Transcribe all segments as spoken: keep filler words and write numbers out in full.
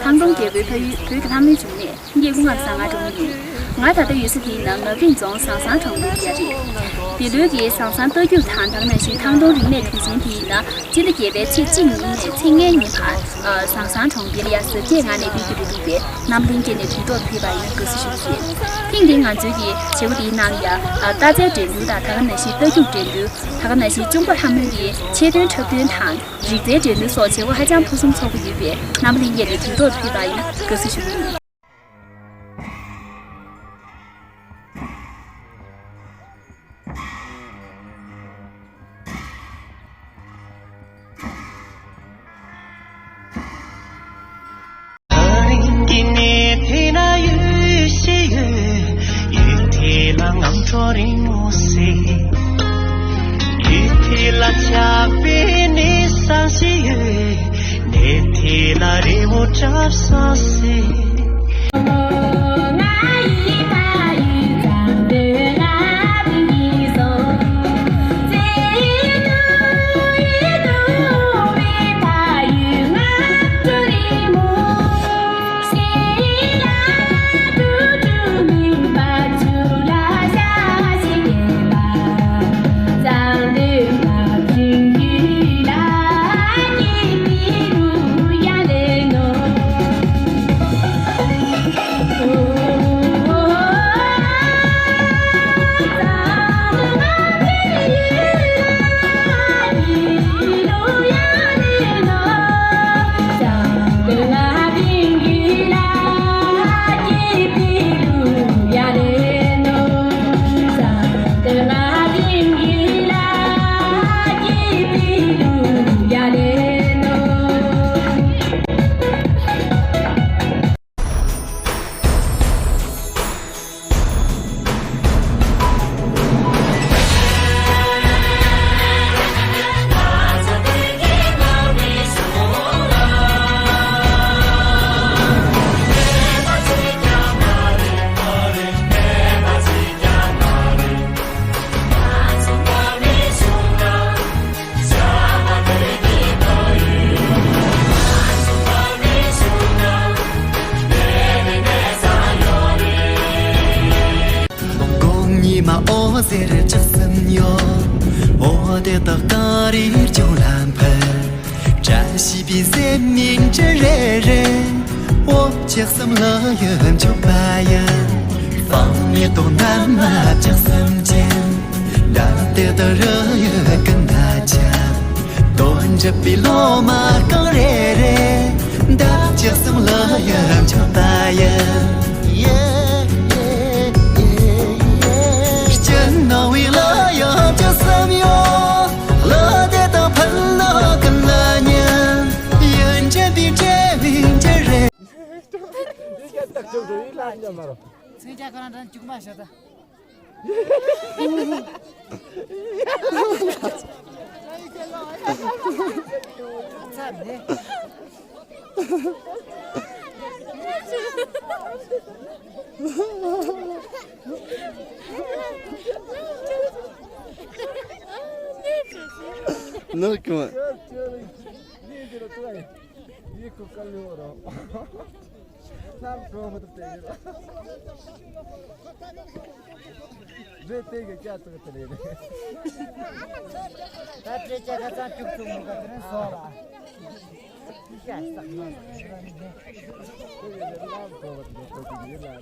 ཐང་སྟོང་རྒྱལ་པོའི་ཕ་ཡུལ་བོད་ཀྱི་ལྷ་མོའི་འབྱུང་གནས་སྐྱེ་དགུ་ལྔ་བརྒྱ་ལྔ་བཅུ་ང་ལྔ་ཡིན། ང་ད་ལྟ་ཡོད་ས་དེའི་ནང་ནག་རིང་རྫོང་ཟང་ཟང་གྲོང་རྡལ་ཡ་རེད། འདི་ལོའི་གི་ཟང་ཟང་རྟ་རྒྱུག་དང་ད་ག་ནང་བཞིན་ཐང་སྟོང་རིག་གནས་དོན་ཆེན་དེའི་ནང་སྤྱི་ཟླ་བརྒྱད་པའི་ཚེས་གཅིག་ཉིན་ནས་ཚེས་ལྔའི་ཉིན་བར་ཟང་ཟང་གྲོང་རྡལ་ཡ་གཟབ་རྒྱས་ངང་ནས་སྤེལ་རྒྱུ་རེད་འདུག་པས་རྣམ་པ་ལྷན་རྒྱས་ནས་དུས་ཐོག་ཕེབས་པ་ཡིན་དགའ་བསུ་ཞུ་རྒྱུ་ཡིན། ཐེངས་འདིའི་ང་ཚོའི་གི་བྱེད་སྒོ་དེའི་ནང་ལ་ཡ་རྟ་རྩལ་འགྲན་བསྡུར་དང་ད་ག་ནང་བཞིན་རྟ་རྒྱུག་འགྲན་བསྡུར་ད་ག་ནང་བཞིན་གཅུང་པོ་ལྷ་མོའི་གི་ཆེད་དོན་འཁྲབ་སྟོན་དང་། རིག་རྩལ་འགྲན་བསྡུར་སོགས་བྱེད་སྒོ་ཧ་ཅང་ཕུན་སུམ་ཚོགས་པོ་ཡོད་པས་རྣམ་པ་ལྷན་རྒྱས་ནས་དུས་ཐོག་ཏུ་ཕེབས་པ་ཡིན་ན་དགའ་བསུ་ཞུ་གི་ཡིན། དགུང་ཉི་མ་འོད་ཟེར་ལྕགས་ཟམ་གཡོ། འོ་དེ་དག་གངས་རིའི་ལྗོངས་ལ་འཕུར། བཀྲ་ཤིས་པའི་སེམས་ནི་འདྲ་རེ་རེ། འོ་ལྕགས་ཟམ་ལ་ཡོད་མཆོད་པ་ཡིན། ཕང་མེ་ཏོག་འདབ་མ་ལྕགས་ཟམ་ཅན། འདབ་དེ་དག་རུ་ཡོད་ཀུན་ད་ཆ། དོན་འགྲུབ་པའི་སློབ་མ་གང་རེ་རེ། འདབ་ལྕགས་ཟམ་ལ་ཡོད་མཆོད་པ་ཡིན། སྤྱི་ནང་བའི་ལ་ཡོད་ལྕགས་ཟམ་ཡོད། ལོ་དེ་དག་ཕན་ནོ་ཀུན་ལ་ཉན། ཡོན་ཅན་པའི་འབྲས་བུ་འདྲ་རེད། མཚོན་ཆ་ཁོ་རང་འདྲ་བཅུག་མ་ཤོད་ད། ནོར་གྱོང་། ཡིད་ཁུ་དཀར་ལེའུ་རོ། ལྷམ་གྲོགས་མི་ཐུབ་དེ་ཡིན། རེད་དེ་གི་སྐྱ་ཚིག་དེ་རེད། ད་སྤྲེལ་སྐྱ་ཁ་ཚང་བཅུག་བཅུག་མི་ག་དེ་རིང་བཟོ་ལ། ཤ་སྟག་མ་ཟ་ར་ནི་ནི། དེ་གི་ལྷམ་གྲོགས་མི་ཐུབ་དེ་ཡིན་ལ།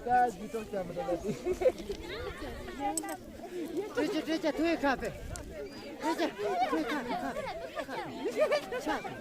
ད་ཇུས་གཏོགས་བྱ་མི་འདུག་ལ། སྤྲོད་ཆ་སྤྲོད་ཆ་ཐོས་ཁ་པས། སྤྲོད་ཆ་ཐོས་ཁ་ཁ་ཁ་ཁ།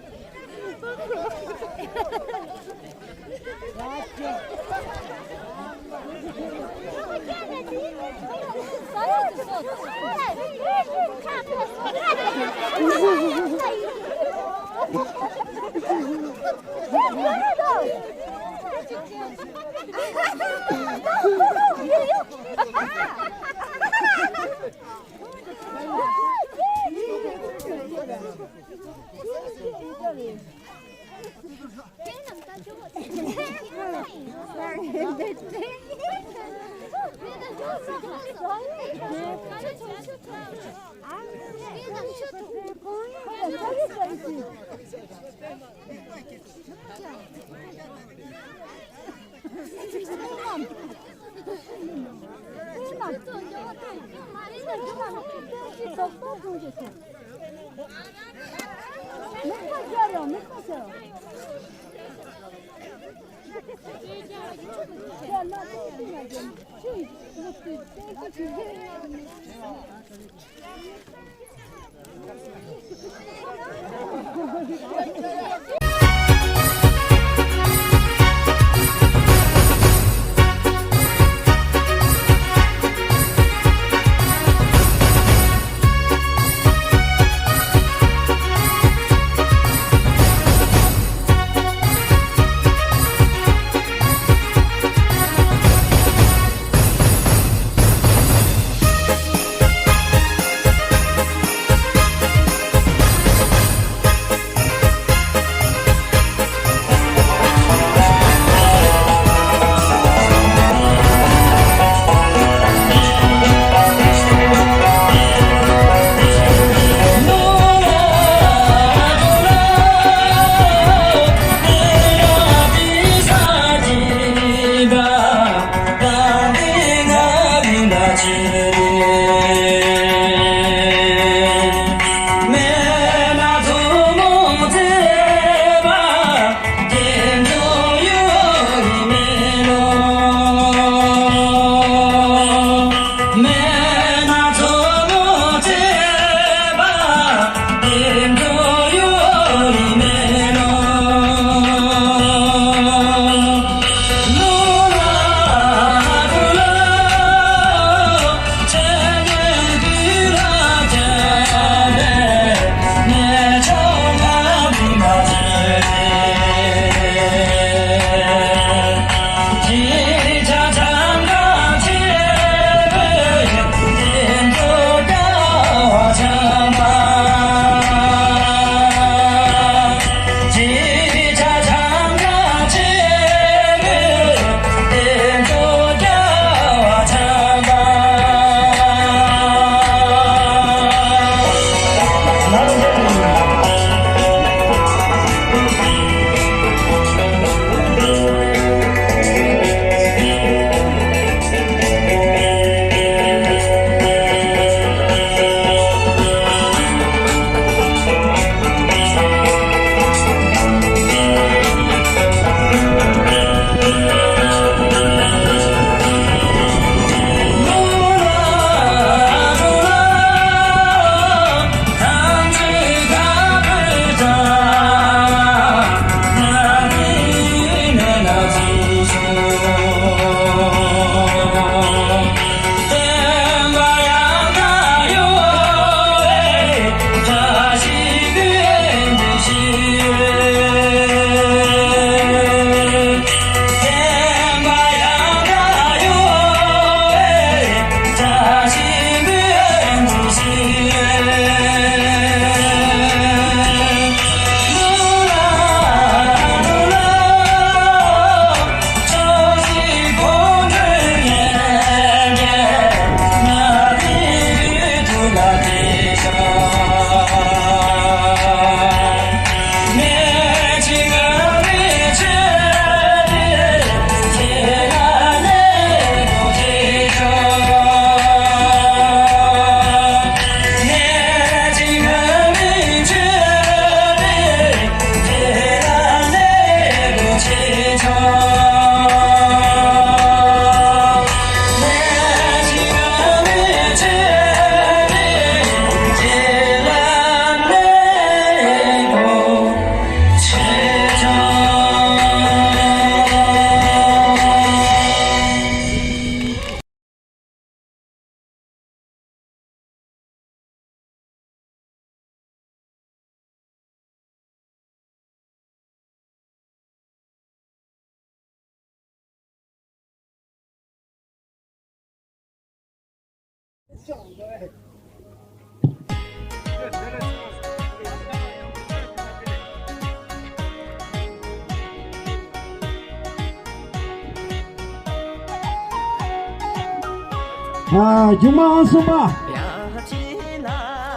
ཨ། རྒྱུ་མ་ཨང་གསུམ་པ།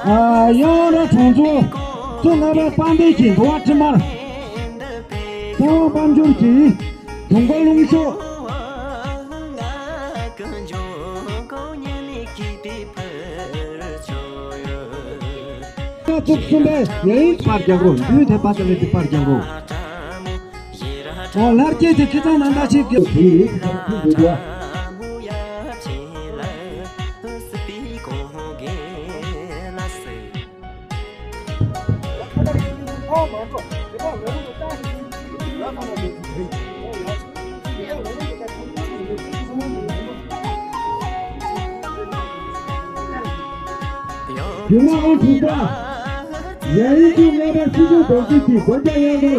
ཨ། གཡང་ར་གྲོང་ཚོ། ཚོ་ལྔ་པ་དཔལ་ལྡན་གྱི་འགྲོ་བ་དྲི་མར། གསང་བ་དཔལ་འབྱོར་གྱི་དུང་དཀར་ལུང་ཤོག་ཚོགས་གསུམ་པའི་ཡང་ཡིན་པར་རྒྱག་རོགས། འདུས་ཐེབས་པ་དེ་ལས་དེ་པར་རྒྱག་རོགས། ཨོ་ལྷར་སྐྱེས་དེ་ཁྱེད་ཚང་ནང་ད་ཞིག་གི་དེ་ཡིན་དེ་ཚང་ཐུག་འདུག་ག་རྒྱུ་མ་ཨང་དྲུག་པ། ཡ་ཡིག་གི་ལྔ་པ་སྲིད་སྐྱོང་དོན་གཅོད་ཀྱིས་སྒོ་རྒྱག་ཡང་དུ།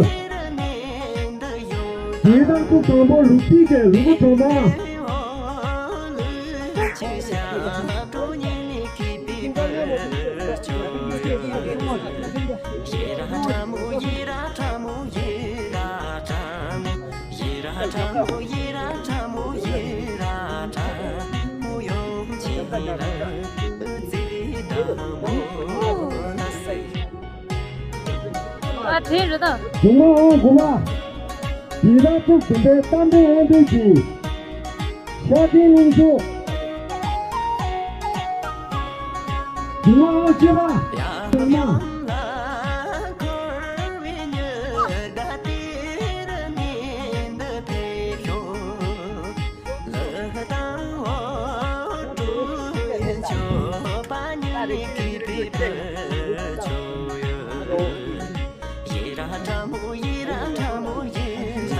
རྒྱལ་དར་ཚོགས་དང་པོ་ལུག་རྫི་གི་ལུག་གུ་གྲོང་པ། ཨ་དྲན་རེད་ད། དགུང་ལོ་ཨང་དགུ་པ། དེ་རིང་ཚོགས་འདུ་འདིའི་གཏམ་དཔེ་དབང་འདུས་ཀྱི་ཤ་ཆེན་གླིང་ཚོ། དགུང་ལོ་ཨང་བཅུ་པ། ཟེར་ན།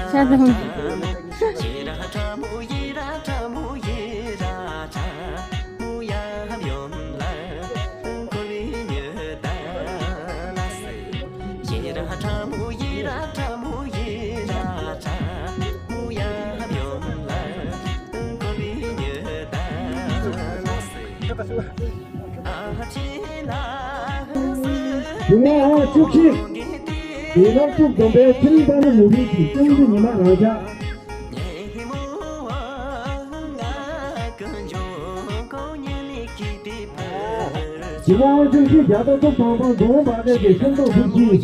ཤ་ཚ་ཧུམ། དགུང་ལོ་ཨང་བཅུ་གཅིག་དེ་ལོར་བཅུ་བདུན་པའི་ཚེ་རིང་དཔལ་མོ་ནུབ་རིའི་གི་སྤྱང་ཀི་ཉི་མ་རང་འཇགས། དགུང་ལོ་ཨང་བཅུ་བཞི་རྒྱ་མཚོ་ཚོགས་དང་པོ་འགྲོ་འོང་བར་ལས་ཀྱི་ཤིང་ཏོག་ཕུར་ཁྱི།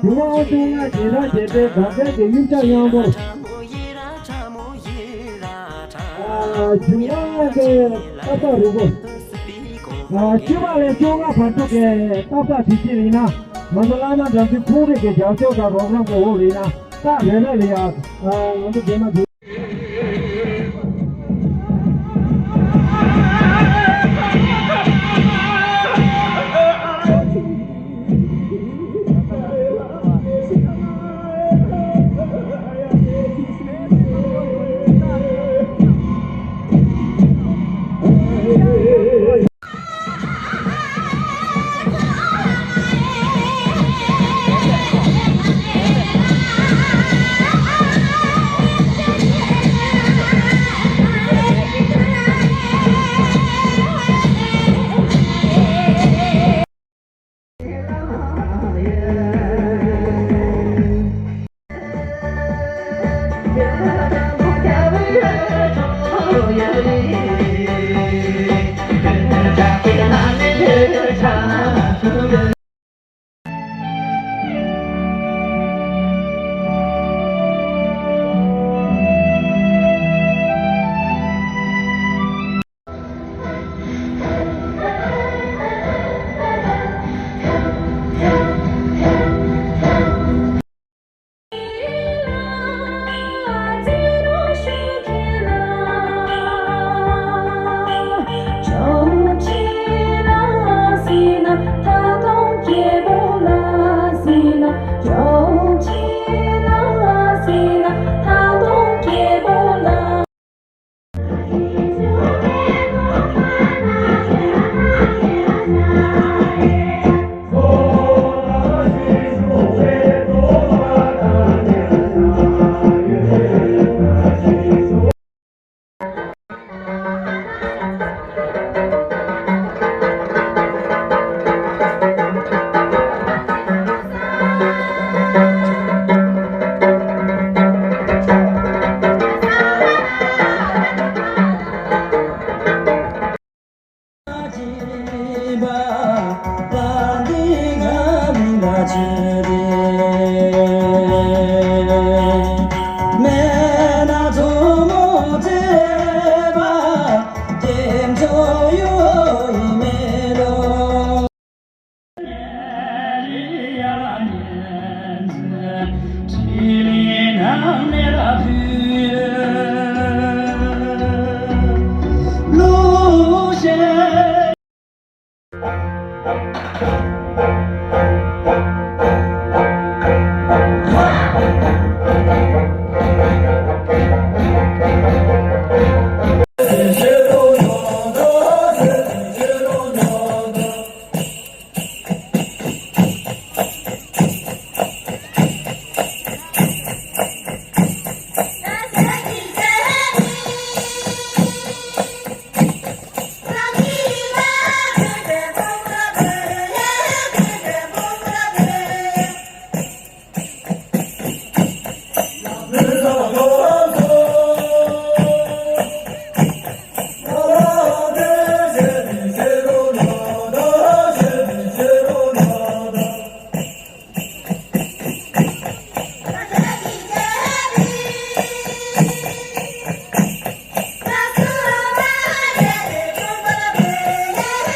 དགུང་ལོ་ཨང་བཅོ་ལྔ་རྒྱལ་དར་རྒྱལ་པོའི་དགའ་ཚལ་གྱི་གཡུ་བྱ་གཡང་འབོར། ཨ། དགུང་ལོ་ཨང་གི་སྟག་ཚང་རུ་སྒོ། ཨ། བཅུ་པ་ལས་བཅོ་ལྔ་བར་དུ་གི་སྟག་ཚང་དྲི་ཆེན་ཡིན་ན། ང་ཚོ་བླ་མ་དམ་ཚིག་ཁོང་རིགས་ཀྱི་རྒྱབ་སྐྱོར་དང་རོགས་རམ་གྱི་འོག་ལ་ཡིན་ན་སྟག་རེ་རེ་ལ་ཡ། ཨ། ང་ཚོ་རྗེས་མ་དེ།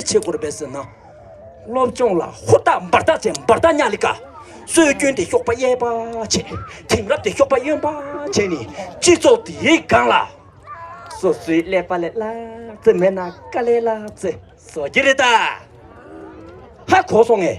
ཆེ་སྐོར་བས་ཟེར་ན། སློབ་སྦྱོང་ལ་ཧུར་ཐག་འབད་ཐག་བྱས། འབད་ཐག་ཉག་ལི་ཀ། སྲོལ་རྒྱུན་དེ་གཤོག་པ་གཡས་པ་བྱས། དེང་རབས་དེ་གཤོག་པ་གཡོན་པ་བྱས་ནས། སྤྱི་ཚོགས་དེའི་སྒང་ལ་སོ་སོའི་ཀླད་པ་ལས་ལྷག་ཙེ་མེད་ན། དཀའ་ལས་ལྷག་ཙེ་བཟོ་གི་རེད་ད། ཧ་གོ་སོང་ངས།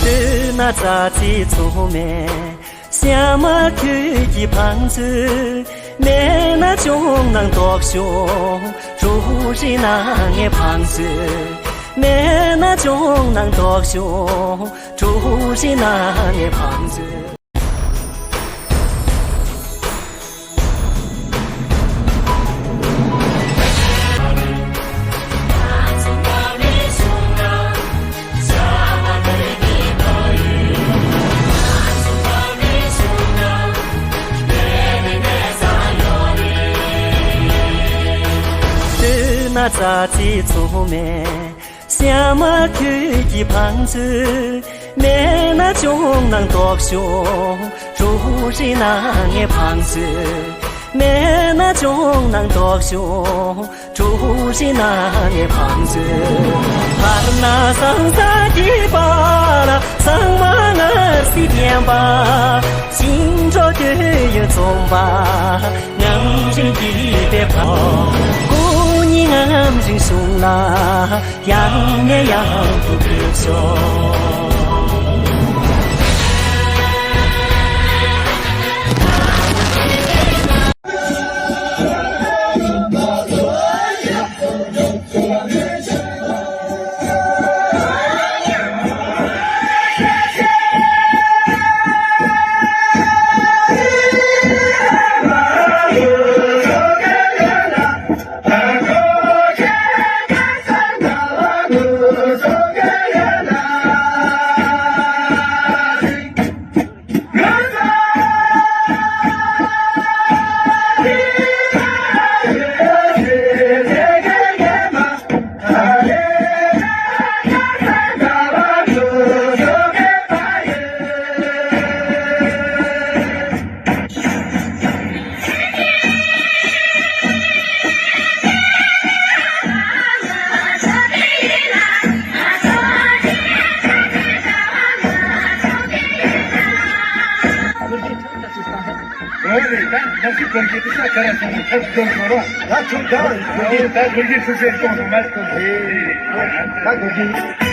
སྟོད་ན་རྩྭ་རྩེ་མཚོ་སྨད། ཤ་མ་ཁྱོད་ཀྱི་བང་མཛོད། སྨད་ན་ལྗོངས་ནང་ལྡོག་ཤོག་གྲུ་བཞི་ན་ངའི་བང་མཛོད། སྨད་ན་ལྗོངས་ནང་ལྡོག་ཤོག་གྲུ་བཞི་ན་ངའི་བང་མཛོད། སྟོད་ན་རྩྭ་རྩེ་མཚོ་སྨད། ཤ་མ་ཐུལ་གྱི་བང་མཛོད། མེད་ན་ཅུང་ནང་ལྡོག་ཤོག་གྲུ་བཞི་ནང་ངའི་བང་མཛོད། མེད་ན་ཅུང་ནང་ལྡོག་ཤོག་གྲུ་བཞི་ནང་ངའི་བང་མཛོད། བར་ན་ཟང་ཟ་གི་བར་ལ་ཟང་མ་ངར་སི་བསྟན་པ། ཞིང་འབྲོག་སྟོད་ཡོལ་རྫོང་པ། ངམ་རིང་གི་པད་ཕ། སྐུ་ཉིད་ངམ་རིང་གཞུང་ལ། ཡང་ནས་ཡང་དུ་ཕེབས་ཤོག་འོ་རེད། ད་ནག་ཆུ་གོམས་གཤིས་དེ་ས་ཁ་ར་སོང་ནས་ཐབས་སྐྱོར་དགོས་རོགས། ད་ཆུ་ད་འོ་ད་སྒོར་གྱི་ཆུ་སེར་གཏོང་དུ་མ་ཐུབ་རེད། ད་སྒོར་གྱི།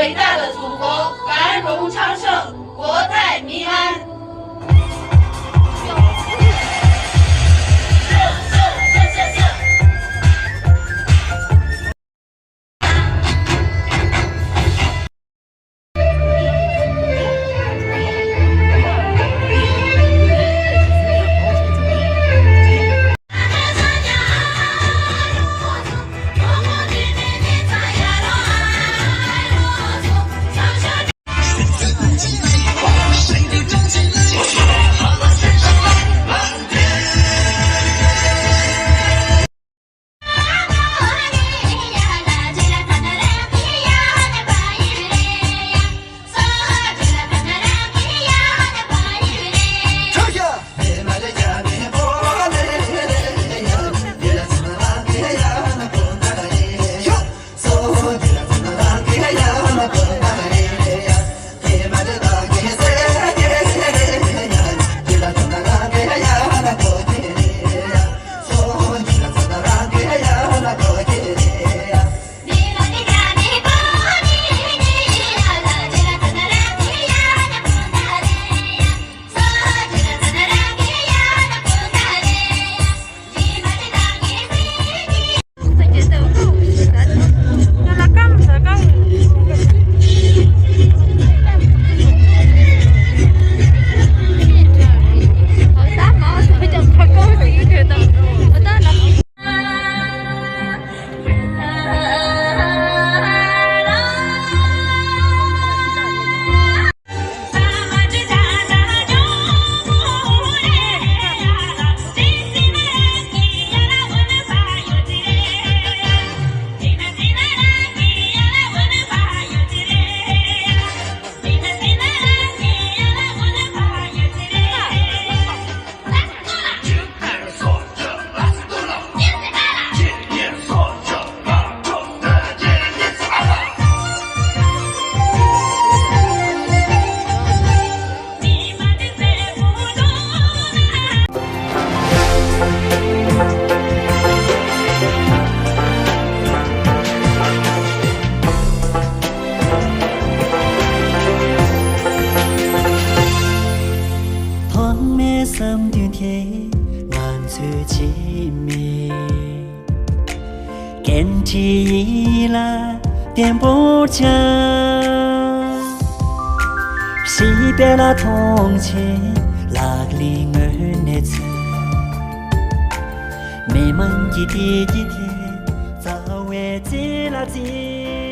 伟大的祖国繁荣昌盛，国泰民安。ཐོག་མའི་བསམ་དོན་དེ་ང་ཚོས་བརྗེད་མེད། འགན་འཁྲི་ཡིད་ལ་བརྟན་པོར་བཅངས། ཞི་བདེ་ལ་མཐོང་ཆེན་ལག་ལེན་དངོས་གནས་མཛད། མི་དམངས་ཀྱི་བདེ་སྐྱིད་དེ་རྩ་བའི་རྩེ་ལ་འཛིན།